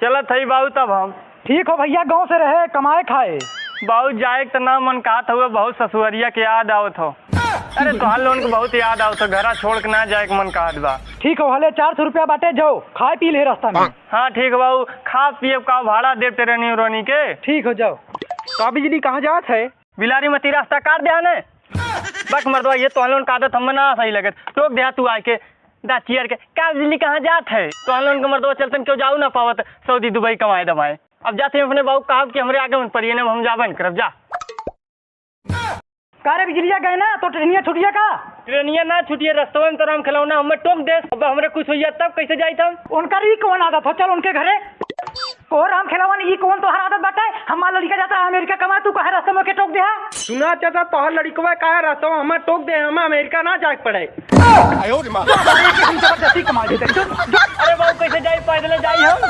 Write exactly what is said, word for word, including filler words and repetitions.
चलत हई बाबू तब हम। ठीक हो भइया, गाँव से रहे, कमाए खाए। बाबू जाए के त ना मन कहत हउए, बहुत ससुरिया के याद आवत हो। अरे तोहार लोगन के बहुत याद आवत हो, घरा छोड़ के ना जाए के मन कहत बा। ठीक हो, हले चार सौ रुपया बाटे, जाओ खाए पी ले रास्ता में। हाँ ठीक हो बाबू, खा पिए का भाड़ा देब टेरनी उरनी के। ठीक हो जाओ। का बिजली कहाँ जात है? बिलारी मती रास्ता काट दे ने। बक मर्दवा, ये तोहन लोगन का आदत हमें ना सही लगे। टोक दे तू आके, दा चियर के, का बिजली कहाँ जात है? तोहन लोगन के मर्दवा चलतन क्यों जाऊ ना पावत सऊदी दुबई कमाए दमाए। अब जाते हैं अपने बाबू कहा कि हमरे आगे मन परिए ना, हम जाबे न करब, जा। का रे बिजलिया गए ना, तो ट्रेनिया छुटिया का? ट्रेनिया ना छुटिए, रस्तवा में तो राम खिलौना हमें टोक दे। अब हमरे कुछ होइया तब कैसे जाइत हम? उनका री कौन आदत हो, चल उनके घरे। ओ राम खेलावन, ई कौन तोहार आदत बाटे? हमार लड़िका जाता है अमेरिका कमाए, तू काहे रास्ते में के टोक दे हा? सुना चाचा, तोहार लड़िकवा काहे रास्ते में हमार टोक दे, हमें अमेरिका ना जाए के पड़े। हम जबरदस्ती कमा देते। अरे बाबू, कैसे जाई, पैदल जाई हम?